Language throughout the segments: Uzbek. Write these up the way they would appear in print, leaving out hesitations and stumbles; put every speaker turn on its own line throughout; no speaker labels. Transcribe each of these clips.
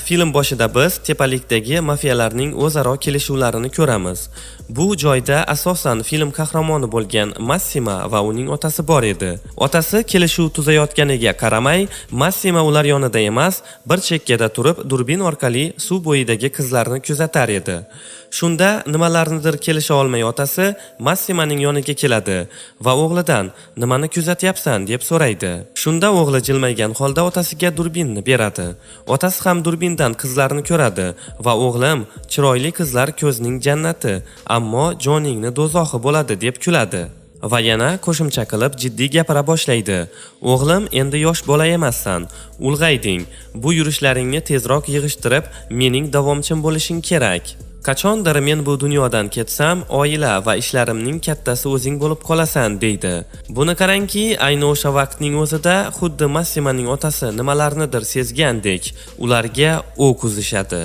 Film boshida biz tepalikdagi mafiyalarning o'zaro kelishuvlarini ko'ramiz. Bu joyda asosan film qahramoni bo'lgan Massimo va uning otasi bor edi. Otasi kelishuv tuzayotganiga qaramay, Massimo ular yonida emas, bir chekkada turib durbin orqali suv bo'yidagi qizlarni kuzatar edi. Shunda nimalarnidir kelisha olmay otasi Massimoning yoniga keladi va o'g'lidan nimani kuzatyapsan deb so'raydi. Shunda o'g'li jilmaygan holda otasiga durbinni beradi. Otasi ham durbindan qizlarni ko'radi va o'g'lim, chiroyli qizlar ko'zning jannati, ammo joningni do'zaxi bo'ladi deb kuladi. Va yana qo'shimcha qilib jiddiy gapira boshlaydi. O'g'lim, endi yosh bola emassan, ulg'ayding. Bu yurishlaringni tezroq yig'ishtirib, mening davomchim bo'lishing kerak. Qachondir men bu dunyodan ketsam, oila va ishlarimning kattasi o'zing bo'lib qolasan, deydi. Buni qarangki, ayni o'sha vaqtning o'zida xuddi Massimoning otasi nimalarnidir sezgandek, ularga o'q uzishadi.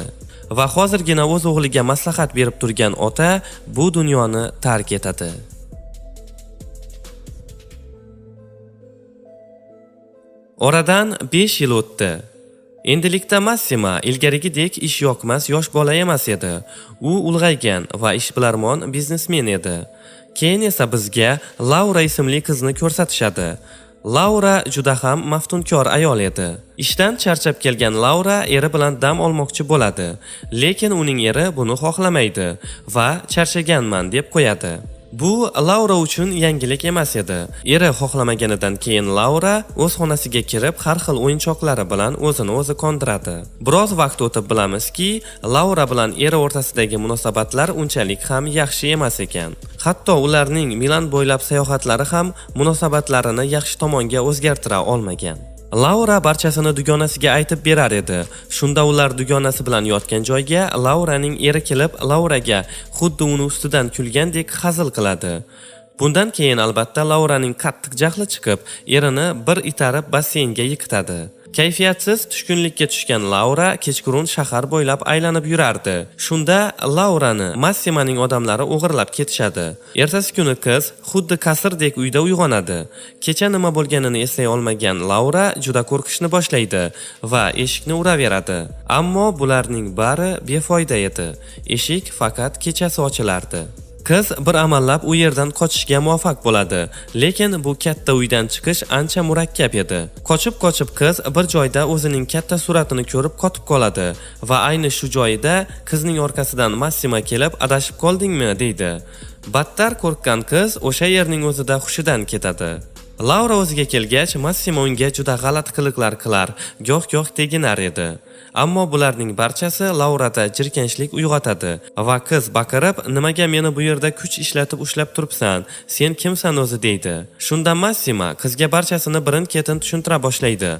Va hozirgina o'z o'g'liga maslahat berib turgan ota bu dunyoni tark etadi. Oradan 5 yil o'tdi. Endilikda Massimo ilgarigidek ish yoqmas yosh bola emas edi. U ulg'aygan va ishbilarmon biznesmen edi. Keyin esa bizga Laura ismli qizni ko'rsatishadi. Laura juda ham maftunkor ayol edi. Ishdan charchab kelgan Laura eri bilan dam olmoqchi bo'ladi, lekin uning eri buni xohlamaydi va charchaganman deb qo'yadi. Bu Laura uchun yangilik emas edi. Eri xohlamaganidan keyin Laura o'z xonasiga kirib har xil o'yinchoqlari bilan o'zini o'zi qondiradi. Biroz vaqt o'tib bilamizki, Laura bilan eri o'rtasidagi munosabatlar unchalik ham yaxshi emas ekan. Hatto ularning Milan bo'ylab sayohatlari ham munosabatlarini yaxshi tomonga o'zgartira olmagan. Laura barchasini dugonasiga aytib berar edi. Shunda ular dugonasi bilan yotgan joyga Lauraning eri kelib, Lauraga xuddi uni ustidan kulgandek hazil qiladi. Bundan keyin albatta Lauraning qattiq jahli chiqib, erini bir itarib basseynga yiqitadi. Kayfiyatsiz tushkunlikka tushgan Laura kechqurun shahar bo'ylab aylanib yurardi. Shunda Laurani Massimoning odamlari o'g'irlab ketishadi. Ertasi kuni qiz xuddi qasrdek uyda uyg'onadi. Kecha nima bo'lganini eslay olmagan Laura juda qo'rqishni boshlaydi va eshikni uraveradi. Ammo bularning bari befoyda edi. Eshik faqat kechasi ochilardi. Qiz bir amallab u yerdan qochishga muvaffaq bo'ladi, lekin bu katta uydan chiqish ancha murakkab edi. Qochib-qochib qiz bir joyda o'zining katta suratini ko'rib qotib qoladi va ayni shu joyida qizning orqasidan Massimo kelib, adashib qoldingmi deydi. Battar qo'rqqan qiz o'sha yerning o'zida hushidan ketadi. Laura o'ziga kelgach, Massimo unga juda g'alati qiliqlar qilar, goh-goh teginar edi. Ammo bularning barchasi Laurada jirkanchlik uyg'otadi va qiz baqirib, nimaga meni bu yerda kuch ishlatib ushlab turibsan? Sen kimsan o'zi deydi. Shunda Massimo qizga barchasini birin-ketin tushuntira boshlaydi.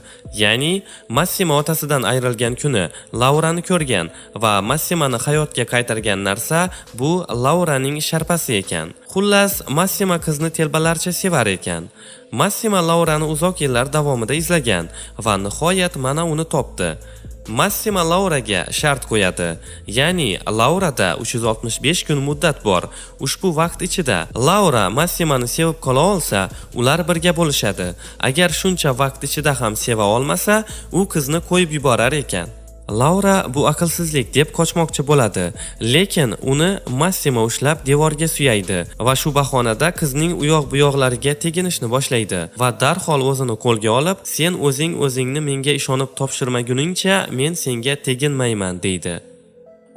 Ya'ni Massimo otasidan ayrilgan kuni Laurani ko'rgan va Massimoni hayotga qaytargan narsa bu Lauraning sharpasi ekan. Xullas, Massimo qizni telbalarcha sevar ekan. Massimo Laurani uzoq yillar davomida izlagan va nihoyat mana uni topdi. Massimo Lauraga shart qo'yadi. Ya'ni Laurada 365 kun muddat bor. Ushbu vaqt ichida Laura Massimoni sevib qola olsa, ular birga bo'lishadi. Agar shuncha vaqt ichida ham seva olmasa, u qizni qo'yib yuborar ekan. Laura bu aqlsizlik deb qochmoqchi bo'ladi, lekin uni Massimo ushlab devorga suyaydi va shu bahonada qizning u yoq bu yoqlariga teginishni boshlaydi va darhol o'zini qo'lga olib, sen o'zing o'zingni menga ishonib topshirmaguningcha men senga teginmayman deydi.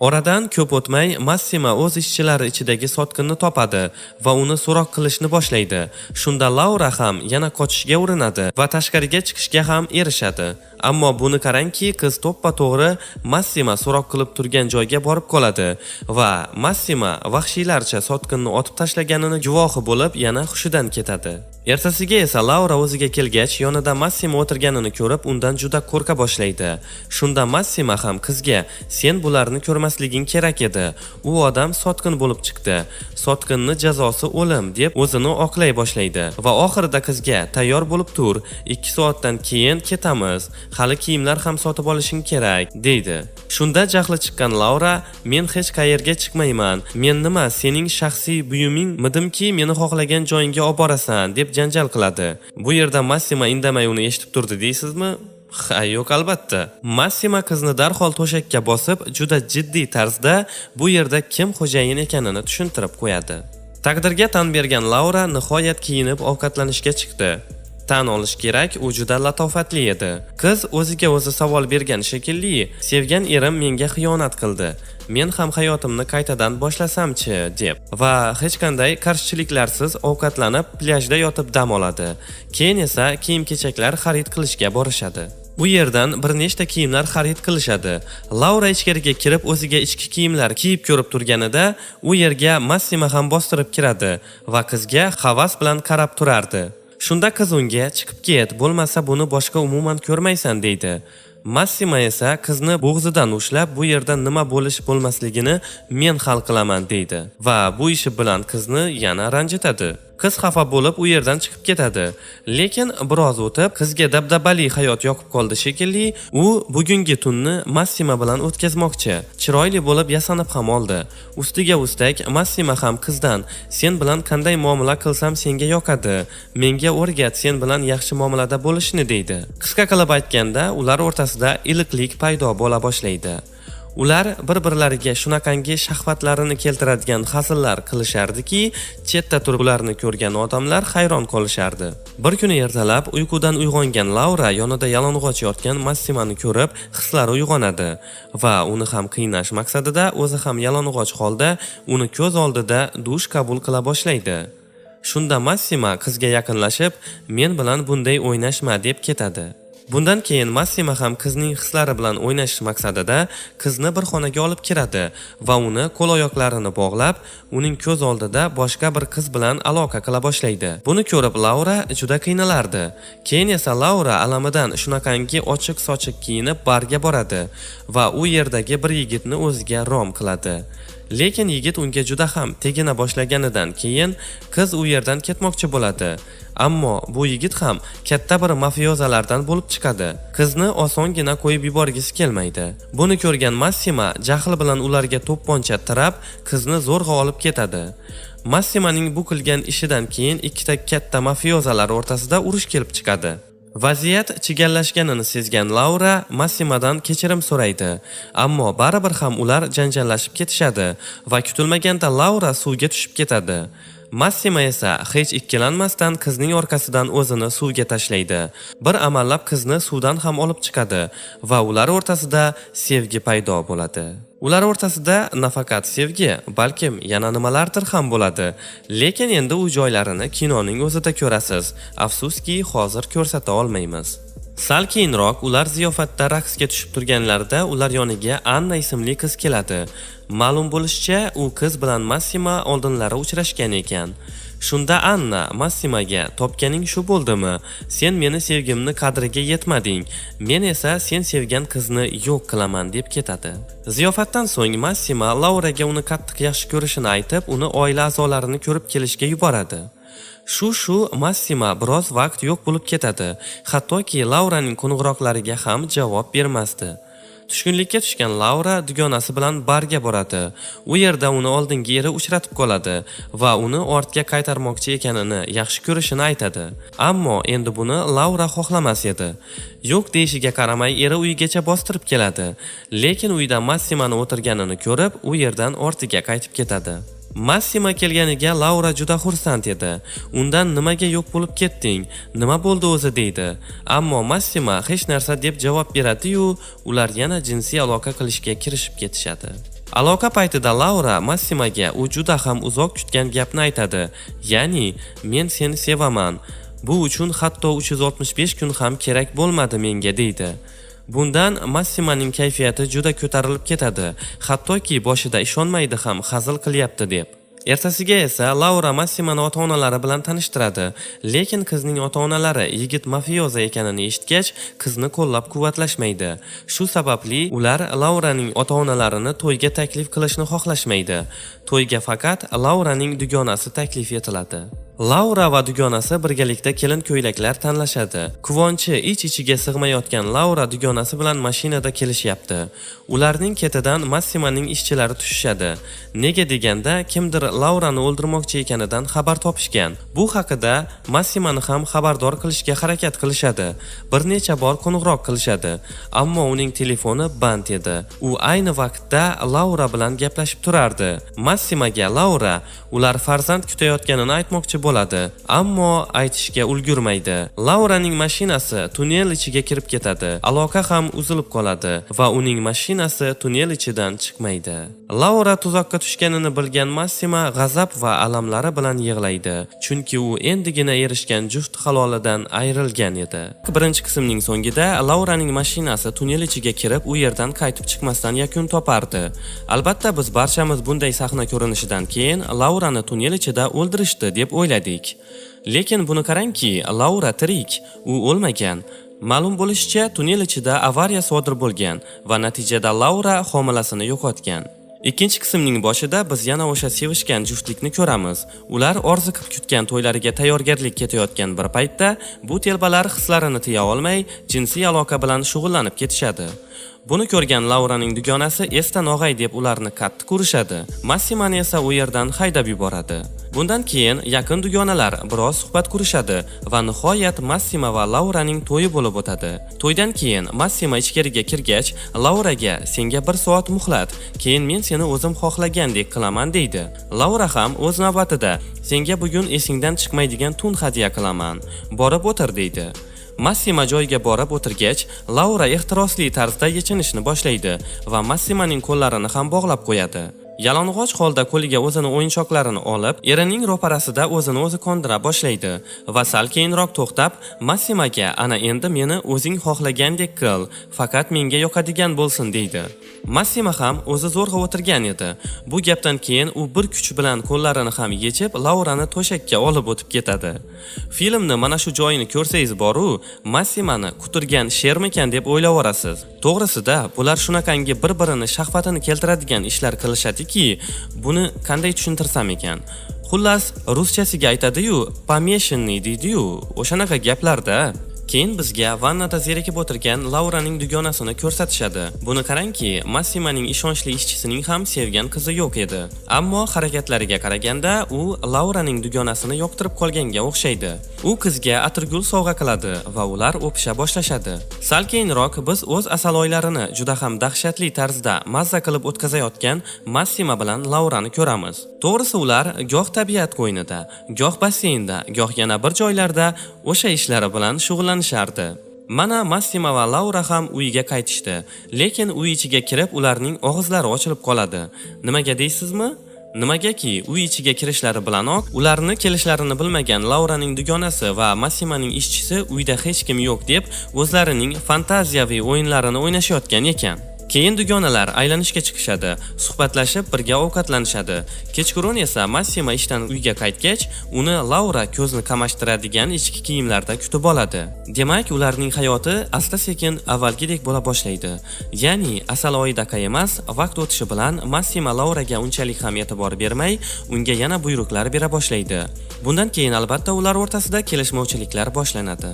Oradan ko'p o'tmay Massimo o'z ishchilari ichidagi sotqinni topadi va uni so'roq qilishni boshlaydi. Shunda Laura ham yana qochishga urinadi va tashqariga chiqishga ham erishadi. Ammo buni qarangki, qiz to'ppa-to'g'ri Massimo so'roq qilib turgan joyga borib qoladi va Massimo vahshiylarcha sotqinni otib tashlaganini guvohi bo'lib yana hushidan ketadi. Ertasiga esa Laura o'ziga kelgach, yonida Massimo o'tirganini ko'rib, undan juda qo'rqa boshlaydi. Shunda Massimo ham qizga: "Sen bularni ko'rmasliging kerak edi. U odam sotqin bo'lib chiqdi. Sotqinni jazosi o'lim" deb o'zini oqlay boshlaydi va oxirida qizga: "Tayyor bo'lib tur, 2 soatdan keyin ketamiz. Hali kiyimlar ham sotib olishing kerak" deydi. Shunda jahli chiqqan Laura: "Men hech qayerga chiqmayman. Men nima, sening shaxsiy buyuming midimki, meni xohlagan joyingga olib borasan" deb janjal qiladi. Bu yerda Massimo indamay uni eshitib turdi deysizmi? Ha, yo'q albatta. Massimo qizni darhol to'shakka bosib, juda jiddiy tarzda bu yerda kim xo'jayin ekanini tushuntirib qo'yadi. Taqdirga tan bergan Laura nihoyat kiyinib ovqatlanishga chiqdi. Tan olish kerak, u juda latofatli edi. Qiz o'ziga o'zi savol bergan shekilli, sevgan erim menga xiyonat qildi. Men ham hayotimni qaytadan boshlasamchi deb va hech qanday qarshiliklarsiz ovqatlanib plyajda yotib dam oladi. Keyin esa kiyim-kechaklar xarid qilishga borishadi. U yerdan bir nechta kiyimlar xarid qilishadi. Laura ichkariga kirib o'ziga ichki kiyimlar kiyib ko'rib turganida, u yerga Massimo ham bostirib kiradi va qizga havas bilan qarab turardi. Shunda qiz unga chiqib ket, bo'lmasa buni boshqa umuman ko'rmaysan deydi. Massimo esa qizni bo'g'zidan ushlab, bu yerda nima bo'lish bo'lmasligini men hal qilaman deydi va bu ishi bilan qizni yana ranjitadi. Qiz xafa bo'lib u yerdan chiqib ketadi. Lekin biroz o'tib qizga dabdabali hayot yoqib qoldi shekilli, u bugungi tunni Massimo bilan o'tkazmoqchi. Chiroyli bo'lib yasanib ham oldi. Ustiga ustak Massimo ham qizdan sen bilan qanday muomala qilsam senga yoqadi, menga o'rgat sen bilan yaxshi muomalada bo'lishni deydi. Qisqa qilib aytganda, ular o'rtasida iliqlik paydo bo'la boshlaydi. Ular bir-birlariga shunaqangi shahvatlarini keltiradigan hazillar qilishardiki, chetda turib ularni ko'rgan odamlar hayron qolishardi. Bir kuni ertalab uyqudan uyg'ongan Laura yonida yalang'och yotgan Massimoni ko'rib, hislari uyg'onadi va uni ham qiynash maqsadida o'zi ham yalang'och holda uni ko'z oldida dush qabul qila boshlaydi. Shunda Massimo qizga yaqinlashib, "Men bilan bunday o'ynashma" deb ketadi. Bundan keyin Massimo ham qizning hislari bilan o'ynash maqsadida qizni bir xonaga olib kiradi va uni qo'l-oyoqlarini bog'lab, uning ko'z oldida boshqa bir qiz bilan aloqa qila boshlaydi. Buni ko'rib Laura juda qiynalardi. Keyin esa Laura alamidan shunaqangi ochiq-sochiq kiyinib barga boradi va u yerdagi bir yigitni o'ziga rom qiladi. Lekin yigit unga juda ham tegina boshlaganidan keyin qiz u yerdan ketmoqchi bo'ladi. Ammo bu yigit ham katta bir mafiozalardan bo'lib chiqadi. Qizni osongina qo'yib yuborgisi kelmaydi. Buni ko'rgan Massimo jahl bilan ularga to'pponcha tirab, qizni zo'rg'a olib ketadi. Massimoning bu qilgan ishidan keyin ikkita katta mafiozalar o'rtasida urush kelib chiqadi. Vaziyat chigallashganini sezgan Laura Massimodan kechirim so'raydi. Ammo baribir ham ular janjallashib ketishadi va kutilmaganda Laura suvga tushib ketadi. Massimo esa hech ikkilanmasdan qizning orqasidan o'zini suvga tashlaydi. Bir amallab qizni suvdan ham olib chiqadi va ular o'rtasida sevgi paydo bo'ladi. Ular o'rtasida nafaqat sevgi, balkim yana nimalardir ham bo'ladi. Lekin endi u joylarini kinoning o'zida ko'rasiz. Afsuski, hozir ko'rsata olmaymiz. Sal keyinroq ular ziyofatda raqsga tushib turganlarida ular yoniga Anna ismli qiz keladi. Ma'lum bo'lishicha, u qiz bilan Massimo oldinlari uchrashgan ekan. Shunda Anna Massimoga topganing shu bo'ldimi? Sen meni sevgimni qadriga yetmading. Men esa sen sevgan qizni yo'q qilaman deb ketadi. Ziyofatdan so'ng Massimo Lauraga uni qattiq yaxshi ko'rishini aytib, uni oila a'zolarini ko'rib kelishga yuboradi. Shu Massimo biroz vaqt yo'q bo'lib ketadi. Hattoki Lauraning qo'ng'iroqlariga ham javob bermasdi. Tushkunlikka tushgan Laura dugonasi bilan barga boradi. U yerda uni oldingi eri uchratib qoladi va uni ortga qaytarmoqchi ekanini, yaxshi ko'rishini aytadi. Ammo endi buni Laura xohlamas edi. Yo'q deyishiga qaramay eri uyigacha bostirib keladi. Lekin uyda Massimoni o'tirganini ko'rib, u yerdan ortiga qaytib ketadi. Massimo kelganiga Laura juda xursand edi. Undan nimaga yo'q bo'lib ketding? Nima bo'ldi o'zi deydi. Ammo Massimo hech narsa deb javob beradi-yu, ular yana jinsiy aloqa qilishga kirishib ketishadi. Aloqa paytida Laura Massimoga u juda ham uzoq kutgan gapni aytadi. Ya'ni, men seni sevaman. Bu uchun hatto 365 kun ham kerak bo'lmadi menga deydi. Bundan Massimoning kayfiyati juda ko'tarilib ketadi, hattoki boshida ishonmaydi ham hazil qilyapti deb. Ertasiga esa Laura Massimoni ota-onalari bilan tanishtiradi, lekin qizning ota-onalari yigit mafioza ekanini eshitgach, qizni qo'llab-quvvatlashmaydi. Shu sababli ular Lauraning ota-onalarini to'yga taklif qilishni xohlashmaydi. To'yga faqat Lauraning dugonasi taklif etiladi. Laura va dugonasi birgalikda kelin ko'ylaklar tanlashadi. Quvonchi ich-ichiga sig'mayotgan Laura dugonasi bilan mashinada kelishyapti. Ularning ketidan Massimoning ishchilari tushishadi. Nega deganda, kimdir Laurani o'ldirmoqchi ekanidan xabar topishgan. Bu haqida Massimoni ham xabardor qilishga harakat qilishadi. Bir necha bor qo'ng'iroq qilishadi, ammo uning telefoni band edi. U ayni vaqtda Laura bilan gaplashib turardi. Massimoga Laura ular farzand kutayotganini aytmoqchi bo'ladi, ammo aytishga ulgurmaydi. Lauraning mashinasi tunnel ichiga kirib ketadi. Aloqa ham uzilib qoladi va uning mashinasi tunnel ichidan chiqmaydi. Laura tuzoqqa tushganini bilgan Massimo g'azab va alamlari bilan yig'laydi, chunki u endigina erishgan juft halolidan ayrilgan edi. Birinchi qismning so'ngida Lauraning mashinasi tunnel ichiga kirib, u yerdan qaytib chiqmasdan yakun topardi. Albatta, biz barchamiz bunday sahna ko'rinishidan keyin Laurani tunnel ichida o'ldirishdi deb o'yladik. Lekin buni qarangki, Laura tirik, u o'lmagan. Ma'lum bo'lishicha, tunnel ichida avariya sodir bo'lgan va natijada Laura homilasini yo'qotgan. Ikkinchi qismning boshida biz yana o'sha sevishgan juftlikni ko'ramiz. Ular orziqib kutgan to'ylariga tayyorgarlik ketayotgan bir paytda bu telbalar hislarini tiya olmay, jinsiy aloqa bilan shug'ullanib ketishadi. Buni ko'rgan Lauraning dugonasi esdan og'ay deb ularni qattiq urishadi. Massimoni esa u yerdan haydab yuboradi. Bundan keyin yaqin dugonalar biroz suhbat qurishadi va nihoyat Massimo va Lauraning to'yi bo'lib o'tadi. To'ydan keyin Massimo ichkariga kirgach, Lauraga senga bir soat muhlat, keyin men seni o'zim xohlagandek qilaman deydi. Laura ham o'z navbatida senga bugun esingdan chiqmaydigan tun hadya qilaman. Borib o'tir deydi. Massimo joyiga borib o'tirgach, Laura ehtirosli tarzda yechinishni boshlaydi va Massimoning qo'llarini ham bog'lab qo'yadi. Yalang'och holda qo'liga o'zini o'yinchoqlarini olib, erining ro'parasida o'zini o'zi qondira boshlaydi va sal keyinroq to'xtab, Massimoga ana endi meni o'zing xohlagandek qil, faqat menga yoqadigan bo'lsin deydi. Massimo ham o'zi zo'rg'a o'tirgan edi. Bu gapdan keyin u bir kuch bilan qo'llarini ham yechib, Laurani to'shakka olib o'tib ketadi. Filmni mana shu joyini ko'rsangiz boru, Massimani quturgan shermikan deb o'ylavorasiz. To'g'risida, bular shunaqangi bir-birini shahvatini keltiradigan ishlar qilishadiki, buni qanday tushuntirsam ekan? Xullas, ruschasiga aytadi-yu, помешанный deydi-yu, o'shanaqa gaplarda. Keyin bizga vannada zerikib o'tirgan Lauraning dugonasini ko'rsatishadi. Buni qarangki, Massimoning ishonchli ishchisining ham sevgan qizi yo'q edi. Ammo harakatlariga qaraganda u Lauraning dugonasini yoqtirib qolganga o'xshaydi. U qizga atirgul sovg'a qiladi va ular o'pisha boshlashadi. Sal keyinroq biz o'z asaloylarini juda ham dahshatli tarzda mazza qilib o'tkazayotgan Massimo bilan Laurani ko'ramiz. To'g'risi, ular goh tabiat qo'ynida, goh basseynda, goh yana bir joylarda o'sha ishlari bilan shug'ullanishardi. Mana Massimo va Laura ham uyiga qaytishdi, lekin uy ichiga kirib ularning og'izlari ochilib qoladi. Nimaga deysizmi? Nimagaki, uy ichiga kirishlari bilanoq ularni kelishlarini bilmagan Lauraning dugonasi va Massimoning ishchisi uyda hech kim yo'q deb o'zlarining fantaziyaviy o'yinlarini o'ynashayotgan ekan. Keyin dugonalar aylanishga chiqishadi, suhbatlashib birga ovqatlanishadi. Kechqurun esa Massimo ishdan uyga qaytgach, uni Laura ko'zni qamashtiradigan ichki kiyimlarda kutib oladi. Demak, ularning hayoti asta-sekin avvalgidek bo'la boshlaydi. Ya'ni asal oyidaqa emas, vaqt o'tishi bilan Massimo Lauraga unchalik ham e'tibor bermay, unga yana buyruqlar bera boshlaydi. Bundan keyin albatta ular o'rtasida kelishmovchiliklar boshlanadi.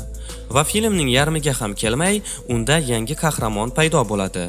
Va filmning yarmiga ham kelmay, unda yangi qahramon paydo bo'ladi.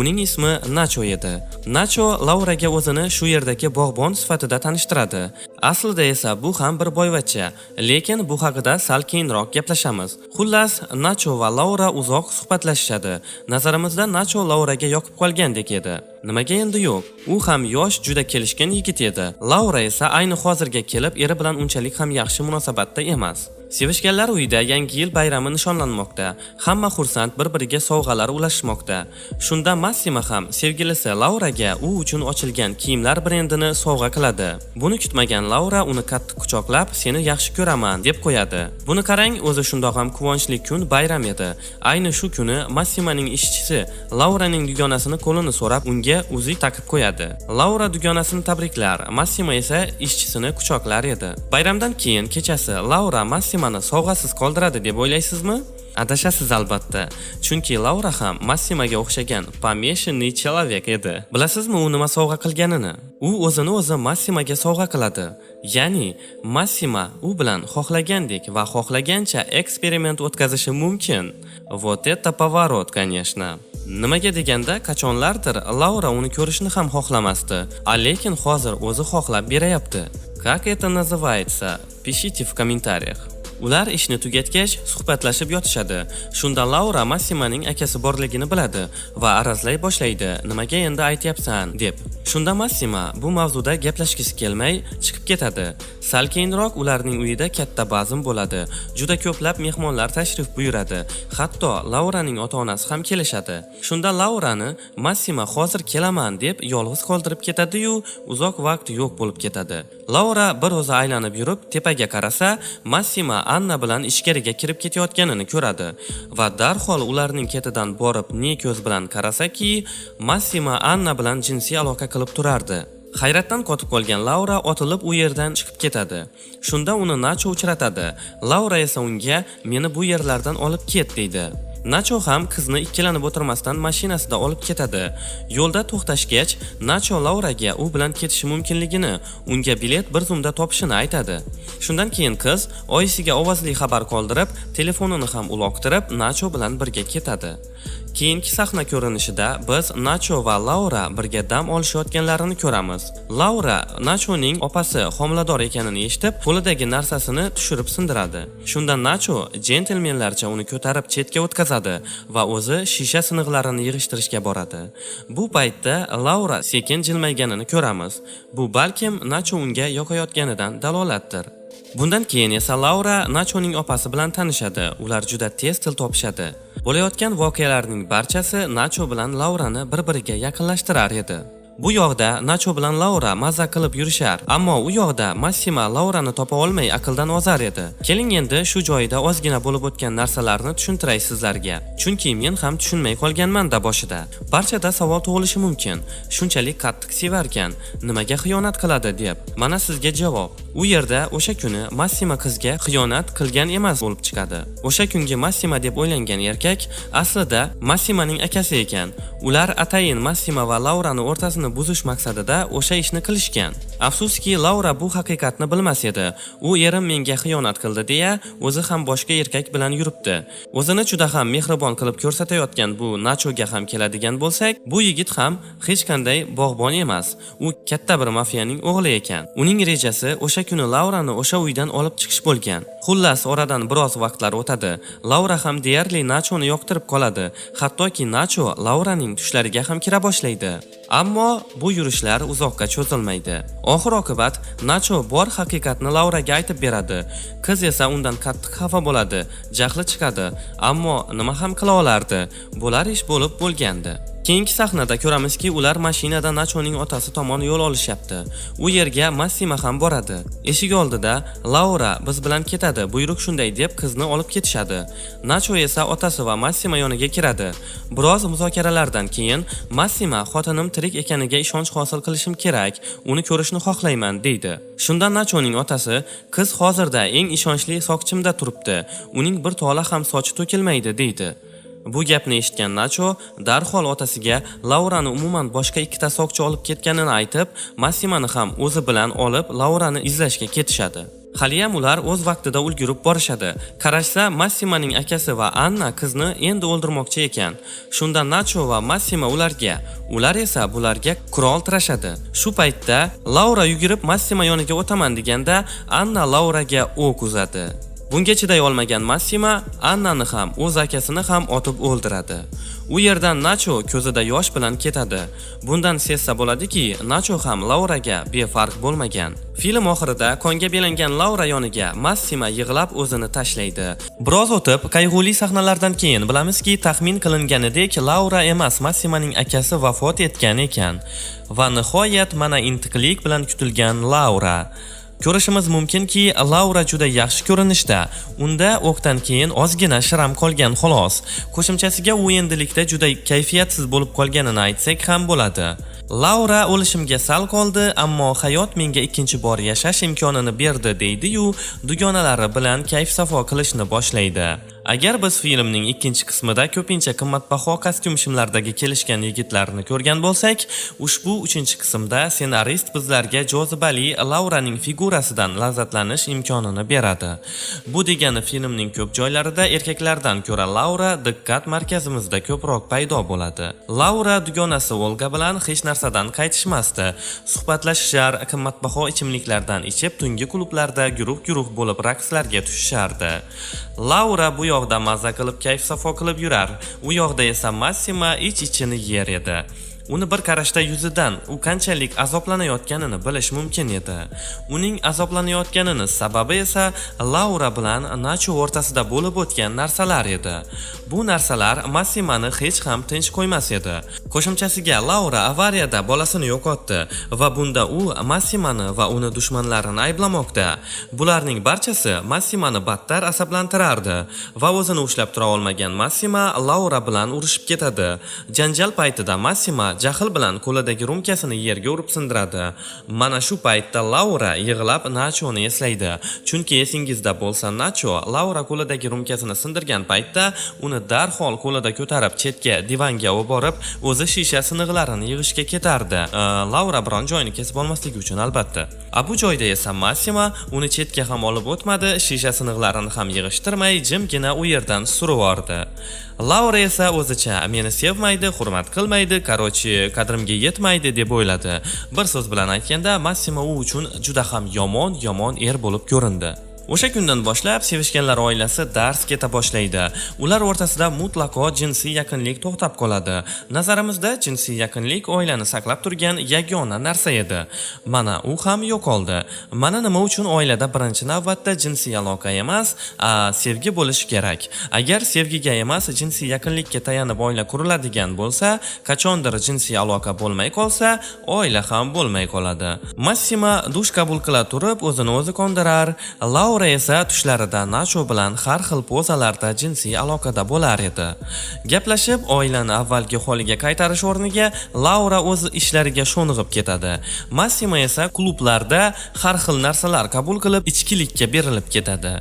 Uning ismi Nacho edi. Nacho Lauraga o'zini shu yerdagi bog'bon sifatida tanishtiradi. Aslida esa bu ham bir boyvachcha, lekin bu haqida sal keyinroq gaplashamiz. Xullas, Nacho va Laura uzoq suhbatlashishadi. Nazarimizda Nacho Lauraga yoqib qolgandek edi. Nimaga endi yo'q? U ham yosh, juda kelishgan yigit edi. Laura esa ayni hozirga kelib eri bilan unchalik ham yaxshi munosabatda emas. Sevishganlar uyida Yangi yil bayrami nishonlanmoqda. Hamma xursand, bir-biriga sovg'alar ulashmoqda. Shunda Massimo ham sevgilisi Lauraga u uchun ochilgan kiyimlar brendini sovg'a qiladi. Buni kutmagan Laura uni qattiq quchoqlab, "Seni yaxshi ko'raman" deb qo'yadi. Buni qarang, o'zi shundoq ham quvonchli kun, bayram edi. Ayni shu kuni Massimoning ishchisi Lauraning dugonasini qo'lini so'rab, unga uzuk taqib qo'yadi. Laura dugonasini tabriklar, Massimo esa ishchisini quchoqlar edi. Bayramdan keyin kechasi Laura Massimoni sovg'asiz qoldiradi deb o'ylaysizmi? Adashasiz albatta. Chunki Laura ham Massimoga o'xshagan помешанный человек edi. Bilasizmi u nima sovg'a qilganini? U U o'zini o'zi Massimoga sovg'a qiladi. Ya'ni Massimo u bilan xohlagandek va xohlagancha eksperiment o'tkazishi mumkin. Вот это поворот, конечно. Nimaga deganda, qachonlardir Laura uni ko'rishni ham xohlamasdi, a lekin hozir o'zi xohlab berayapti. Как это называется? Пишите в комментариях. Ular ishni tugatgach, suhbatlashib yotishadi. Shunda Laura Massimoning akasi borligini biladi va arazlay boshlaydi. "Nimaga endi aytyapsan?" deb. Shunda Massimo bu mavzuda gaplashgisi kelmay chiqib ketadi. Sal keyinroq ularning uyida katta bazm bo'ladi. Juda ko'plab mehmonlar tashrif buyuradi. Hatto Lauraning ota-onasi ham kelishadi. Shunda Laurani Massimo hozir kelaman deb yolg'iz qoldirib ketadi-yu, uzoq vaqt yo'q bo'lib ketadi. Laura bir o'zi aylanib yurib, tepaga qarasa, Massimo Anna bilan ichkariga kirib ketayotganini ko'radi va darhol ularning ketidan borib ne ko'z bilan qarasaki, Massimo Anna bilan jinsiy aloqa qilib turardi. Hayratdan qotib qolgan Laura otilib u yerdan chiqib ketadi. Shunda uni Nacho uchratadi. Laura esa unga "Meni bu yerlardan olib ket" deydi. Nacho ham qizni ikkilanib o'tirmasdan mashinasida olib ketadi. Yo'lda to'xtashgach, Nacho Lauraga u bilan ketishi mumkinligini, unga bilet bir zumda topishini aytadi. Shundan keyin qiz oyisiga ovozli xabar qoldirib, telefonini ham uloqtirib, Nacho bilan birga ketadi. Keyingi sahna ko'rinishida biz Nacho va Laura birga dam olishayotganlarini ko'ramiz. Laura Nachoning opasi homilador ekanini eshitib, qo'lidagi narsasini tushirib sindiradi. Shunda Nacho jentelmenlarcha uni ko'tarib chetga o'tkazadi va o'zi shisha siniqlarini yig'ishtirishga boradi. Bu paytda Laura sekin jilmayganini ko'ramiz. Bu balkim Nacho unga yoqayotganidan dalolatdir. Bundan keyin esa Laura Nachoning opasi bilan tanishadi. Ular juda tez til topishadi. Bo'layotgan voqealarning barchasi Nacho bilan Laurani bir-biriga yaqinlashtirar edi. Bu yoqda Nacho bilan Laura maza qilib yurishar, ammo u yoqda Massimo Laurani topa olmay aqldan ozar edi. Keling, endi shu joyida ozgina bo'lib o'tgan narsalarni tushuntiray sizlarga. Chunki men ham tushunmay qolganman-da boshida. Barchada savol tug'ilishi mumkin. Shunchalik qattiq sevarkan, nimaga xiyonat qiladi deb. Mana sizga javob. U yerda o'sha kuni Massimo qizga xiyonat qilgan emas bo'lib chiqadi. O'sha kungi Massimo deb o'ylangan erkak aslida Massimoning akasi ekan. Ular atayin Massimo va Laurani o'rtasini buzish maqsadida o'sha ishni qilishgan. Afsuski, Laura bu haqiqatni bilmas edi. U erim menga xiyonat qildi deya, o'zi ham boshqa erkak bilan yuribdi. O'zini juda ham mehribon qilib ko'rsatayotgan bu Nachoga ham keladigan bo'lsak, bu yigit ham hech qanday bog'bon emas. U katta bir mafiyaning o'g'li ekan. Uning rejasi o'sha kuni Laurani o'sha uydan olib chiqish bo'lgan. Xullas, oradan biroz vaqtlar o'tadi. Laura ham deyarli Nachoni yoqtirib qoladi. Hattoki Nacho Lauraning tushlariga ham kira boshlaydi. Ammo bu yurishlar uzoqqa cho'zilmaydi. Oxir oqibat Nacho bor haqiqatni Lauraga aytib beradi. Qiz esa undan qattiq xafa bo'ladi, jahli chiqadi. Ammo nima ham qila olardi? Bo'lar ish bo'lib bo'lgandi. Keyingi sahnada ko'ramizki, ular mashinada Nachoning otasi tomon yo'l olishyapti. U yerga Massimo ham boradi. Eshik oldida Laura biz bilan ketadi, buyruq shunday deb qizni olib ketishadi. Nacho esa otasi va Massimo yoniga kiradi. Biroz muzokaralardan keyin Massimo xotinim tirik ekaniga ishonch hosil qilishim kerak, uni ko'rishni xohlayman deydi. Shunda Nachoning otasi qiz hozirda eng ishonchli soqchimda turibdi, uning bir tola ham sochi to'kilmaydi deydi. Bu gapni eshitgan Nacho darhol otasiga Laurani umuman boshqa ikkita soqchi olib ketganini aytib, Massimoni ham o'zi bilan olib Laurani izlashga ketishadi. Haliyam ular o'z vaqtida ulgurib borishadi. Qarashsa, Massimoning akasi va Anna qizni endi o'ldirmoqchi ekan. Shunda Nacho va Massimo ularga, ular esa bularga qurol tirashadi. Shu paytda Laura yugurib Massimo yoniga o'taman deganda Anna Lauraga o'q uzadi. Bunga chiday olmagan Massimo Annani ham, o'z akasini ham otib o'ldiradi. U yerdan Nacho ko'zida yosh bilan ketadi. Bundan sezsa bo'ladiki, Nacho ham Lauraga befarq bo'lmagan. Film oxirida qonga belangan Laura yoniga Massimo yig'lab o'zini tashlaydi. Biroz o'tib, qayg'uli sahnalardan keyin bilamizki, taxmin qilinganidek Laura emas, Massimoning akasi vafot etgan ekan. Va nihoyat mana intiqlik bilan kutilgan Laura. Ko'rishimiz mumkinki, Laura juda yaxshi ko'rinishda. Unda o'qdan keyin ozgina шрам qolgan xolos. Qo'shimchasiga u endilikda juda kayfiyatsiz bo'lib qolganini aytsak ham bo'ladi. Laura o'lishimga sal qoldi, ammo hayot menga ikkinchi bor yashash imkonini berdi deydi-yu, dugonalari bilan kayf-safo qilishni boshlaydi. Agar biz filmning ikkinchi qismida ko'pincha qimmatbaho kostyum-shimlardagi kelishgan yigitlarni ko'rgan bo'lsak, ushbu uchinchi qismda ssenarist bizlarga jozibali Lauraning figurasidan lazzatlanish imkonini beradi. Bu degani filmning ko'p joylarida erkaklardan ko'ra Laura diqqat markazimizda ko'proq paydo bo'ladi. Laura dugonasi Olga bilan hech narsadan qaytishmasdi. Suhbatlashishar, qimmatbaho ichimliklardan ichib, tungi klublarda guruh-guruh bo'lib raqslarga tushishardi. Laura bu yoqda maza qilib kayf-safo qilib yurar, u yoqda esa Massimo ich-ichini yer edi. Uni bir qarashda yuzidan u qanchalik azoblanayotganini bilish mumkin edi. Uning azoblanayotganini sababi esa Laura bilan Nacho o'rtasida bo'lib o'tgan narsalar edi. Bu narsalar Massimani hech ham tinch qo'ymas edi. Qo'shimchasiga Laura avariyada bolasini yo'qotdi va bunda u Massimani va uni dushmanlarini ayblamoqda. Bularning barchasi Massimani battar asablantirardi va o'zini ushlab tura olmagan Massima Laura bilan urushib ketadi. Janjal paytida Massima jahl bilan qo'lidagi rumkasini yerga urib sindiradi. Mana shu paytda Laura yig'lab Nachoni eslaydi. Chunki esingizda bo'lsa, Nacho Laura qo'lidagi rumkasini sindirgan paytda uni darhol qo'lida ko'tarib chetga divanga olib borib, o'zi shisha siniqlarini yig'ishga ketardi. Laura biron joyini kesib olmasligi uchun albatta. A bu joyda esa Massimo uni chetga ham olib o'tmadi, shisha siniqlarini ham yig'ishtirmay jimgina u yerdan surib yubordi. Laura esa o'zicha meni sevmaydi, hurmat qilmaydi, короче, qadrimga yetmaydi deb o'yladi. Bir so'z bilan aytganda, Massimo u uchun juda ham yomon, yomon er bo'lib ko'rindi. O'sha kundan boshlab sevishganlar oilasi darz keta boshlaydi. Ular o'rtasida mutlaqo jinsiy yaqinlik to'xtab qoladi. Nazarimizda jinsiy yaqinlik oilani saqlab turgan yagona narsa edi. Mana u ham yo'qoldi. Mana nima uchun oilada birinchi navbatda jinsiy aloqa emas, a sevgi bo'lishi kerak. Agar sevgiga emas, jinsiy yaqinlikka tayanib oila quriladigan bo'lsa, qachondir jinsiy aloqa bo'lmay qolsa, oila ham bo'lmay qoladi. Massimo dush qabul qila turib o'zini o'zi qondirar. Laura esa tushlarida Nacho bilan har xil pozalarda jinsiy aloqada bo'lar edi. Gaplashib, oilani avvalgi holiga qaytarish o'rniga Laura o'z ishlariga sho'ng'ib ketadi. Massimo esa klublarda har xil narsalar qabul qilib, ichkilikka berilib ketadi.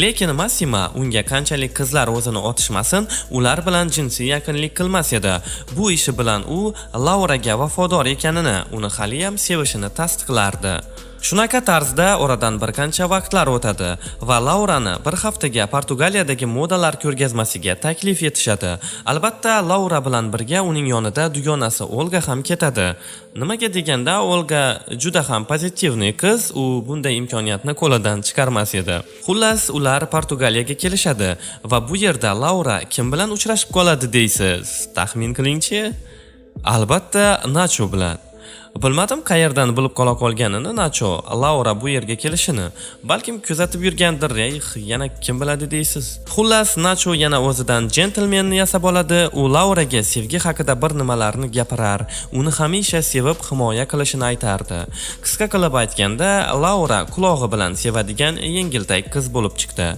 Lekin Massimo unga qanchalik qizlar o'zini otishmasin, ular bilan jinsiy yaqinlik qilmas edi. Bu ishi bilan u Lauraga vafodor ekanini, uni haliyam sevishini tasdiqlardi. Shunaqa tarzda oradan bir qancha vaqtlar o'tadi va Laurani bir haftaga Portugaliyadagi modalar ko'rgazmasiga taklif etishadi. Albatta, Laura bilan birga uning yonida dugonasi Olga ham ketadi. Nimaga deganda, Olga juda ham позитивный qiz, u bunday imkoniyatni qo'lidan chiqarmas edi. Xullas, ular Portugaliyaga kelishadi va bu yerda Laura kim bilan uchrashib qoladi deysiz? Taxmin qilingchi? Albatta, Nacho bilan. Bilmadim qayerdan bilib qola qolganini Nacho Laura bu yerga kelishini. Balkim kuzatib yurgandir, ey, yana kim biladi deysiz. Xullas, Nacho yana o'zidan jentlmenni yasab oladi. U Lauraga sevgi haqida bir nimalarni gapirar, uni hamisha sevib himoya qilishini aytardi. Qisqa qilib aytganda, Laura qulog'i bilan sevadigan yengiltak qiz bo'lib chiqdi.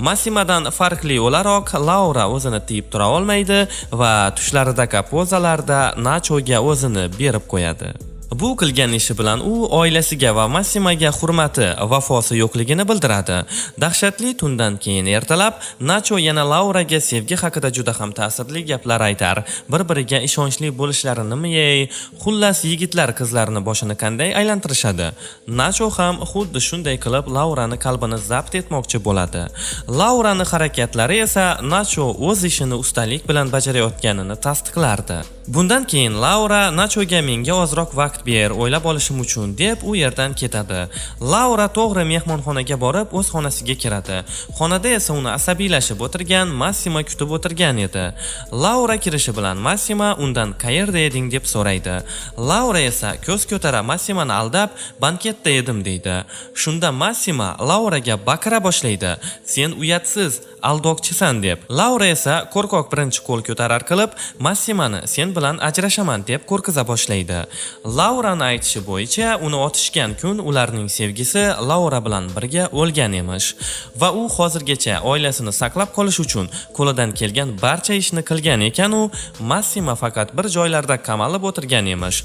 Massimodan farqli o'laroq Laura o'zini tiyib tura olmaydi va tushlaridagi pozalarda Nachoga o'zini berib qo'yadi. Bu qilgan ishi bilan u oilasiga va Massimoga hurmati, vafosi yo'qligini bildiradi. Dahshatli tundan keyin ertalab Nacho yana Lauraga sevgi haqida juda ham ta'sirli gaplar aytar. Bir-biriga ishonchli bo'lishlarinimi ey, xullas yigitlar qizlarni boshini qanday aylantirishadi. Nacho ham xuddi shunday qilib Laurani qalbini zabt etmoqchi bo'ladi. Laurani harakatlari esa Nacho o'z ishini ustalik bilan bajarayotganini tasdiqlardi. Bundan keyin Laura Nachoga menga ozroq vaqt ber, o'ylab olishim uchun deb u yerdan ketadi. Laura to'g'ri mehmonxonaga borib o'z xonasiga kiradi. Xonada esa uni asabiylashib o'tirgan Massimo kutib o'tirgan edi. Laura kirishi bilan Massimo undan qayerda eding deb so'raydi. Laura esa ko'z ko'tara Massimoni aldab banketda edim deydi. Shunda Massimo Lauraga baqira boshlaydi. Sen uyatsiz, aldoqchisan deb. Laura esa qo'rqoq birinchi qo'l ko'tarar qilib Massimoni sen bilan ajrashaman deb qo'rqiza boshlaydi. Laurani aytishi bo'yicha uni otishgan kun ularning sevgisi Laura bilan birga o'lgan emish va u hozirgacha oilasini saqlab qolish uchun qo'lidan kelgan barcha ishni qilgan ekan u Massimo faqat bir joylarda qamalib o'tirgan emish.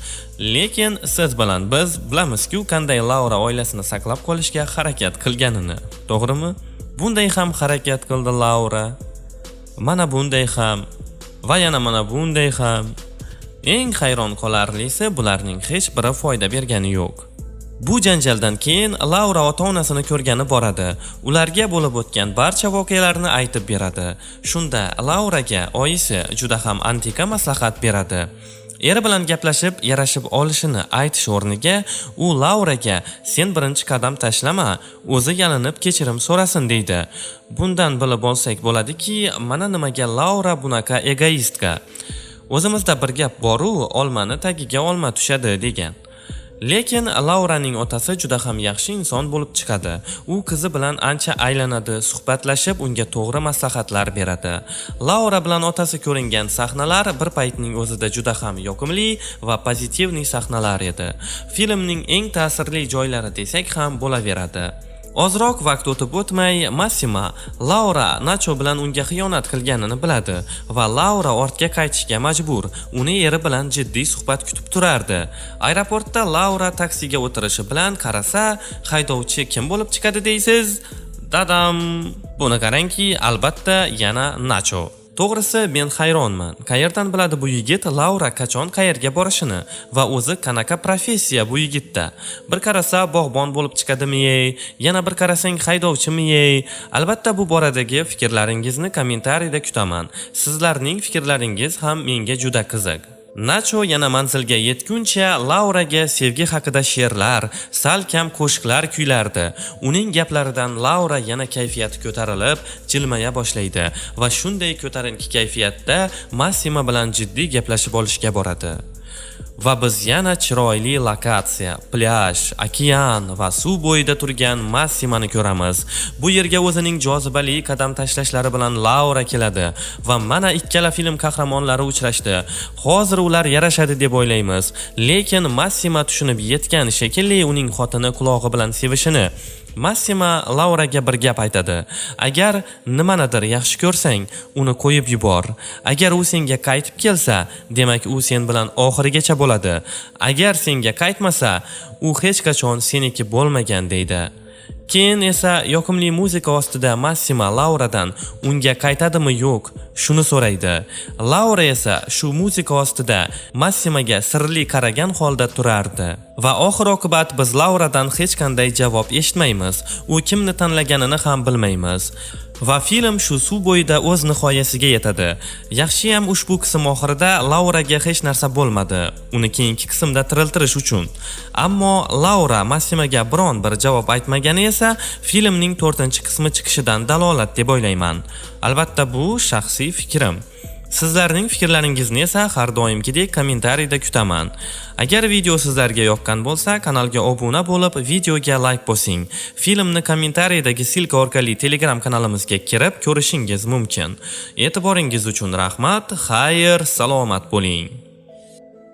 Lekin siz bilan biz bilamizku qanday Laura oilasini saqlab qolishga harakat qilganini. To'g'rimi? Bunday ham harakat qildi Laura. Mana bunday ham va yana mana bunday ham. Eng hayron qolarlisi, bularning hech biri foyda bergani yo'q. Bu janjaldan keyin Laura ota-onasini ko'rgani boradi. Ularga bo'lib o'tgan barcha voqealarni aytib beradi. Shunda Lauraga oyisi juda ham antika maslahat beradi. Eri bilan gaplashib, yarashib olishini aytish o'rniga u Lauraga sen birinchi qadam tashlama, o'zi yalinib kechirim so'rasin deydi. Bundan bilib olsak bo'ladiki, mana nimaga Laura bunaqa egoistka. O'zimizda bir gap bor-u, olmani tagiga olma tushadi degan. Lekin Lauraning otasi juda ham yaxshi inson bo'lib chiqadi. U qizi bilan ancha aylanadi, suhbatlashib, unga to'g'ri maslahatlar beradi. Laura bilan otasi ko'ringan sahnalar bir paytning o'zida juda ham yoqimli va позитивный sahnalar edi. Filmning eng ta'sirli joylari desak ham bo'laveradi. Ozroq vaqt o'tib o'tmay Massimo Laura Nacho bilan unga xiyonat qilganini biladi va Laura ortga qaytishga majbur. Uni eri bilan jiddiy suhbat kutib turardi. Aeroportda Laura taksiga o'tirishi bilan qarasa, haydovchi kim bo'lib chiqadi deysiz? Dadam! Buni qarangki, albatta yana Nacho. To'g'risi, men hayronman. Qayerdan biladi bu yigit Laura qachon qayerga borishini va o'zi qanaqa professiya bu yigitda? Bir qarasa bog'bon bo'lib chiqadimi, ey? Yana bir qarasang haydovchimi, ey? Albatta bu boradagi fikrlaringizni kommentariyda kutaman. Sizlarning fikrlaringiz ham menga juda qiziq. Nacho yana manzilga yetguncha Lauraga sevgi haqida she'rlar, salkam qo'shiqlar kuylardi. Uning gaplaridan Laura yana kayfiyati ko'tarilib, jilmaya boshlaydi va shunday ko'tarinki kayfiyatda Massimo bilan jiddiy gaplashib olishga boradi. Va biz yana chiroyli lokatsiya, plyaj, okean va suv bo'yida turgan Massimoni ko'ramiz. Bu yerga o'zining jozibali qadam tashlashlari bilan Laura keladi va mana ikkala film qahramonlari uchrashdi. Hozir ular yarashadi deb o'ylaymiz, lekin Massimo tushunib yetgan shekilli uning xotini qulog'i bilan sevishini. Massimo Lauraga bir gap aytadi. Agar nimanidir yaxshi ko'rsang, uni qo'yib yubor. Agar u senga qaytib kelsa, demak u sen bilan oxirigacha bo'ladi. Agar senga qaytmasa, u hech qachon seniki bo'lmagan deydi. Keyin esa yoqimli muzika ostida Massimo Lauradan unga qaytadimi yo'q, shuni so'raydi. Laura esa shu muzika ostida Massimoga sirli qaragan holda turardi. Va oxir oqibat biz Lauradan hech qanday javob eshitmaymiz. U kimni tanlaganini ham bilmaymiz. Va film shu suv bo'yida o'z nihoyasiga yetadi. Yaxshiyam ushbu qism oxirida Lauraga hech narsa bo'lmadi, uni keyingi qismda tiriltirish uchun. Ammo Laura Massimoga biron bir javob aytmagani esa filmning 4-qismi chiqishidan dalolat deb o'ylayman. Albatta bu shaxsiy fikrim. Sizlarning fikrlaringizni esa har doimgidek kommentariyda kutaman. Agar video sizlarga yoqqan bo'lsa, kanalga obuna bo'lib, videoga like bosing. Filmni kommentariyadagi ссылка orqali Telegram kanalimizga kirib ko'rishingiz mumkin. E'tiboringiz uchun rahmat. Xayr, salomat bo'ling.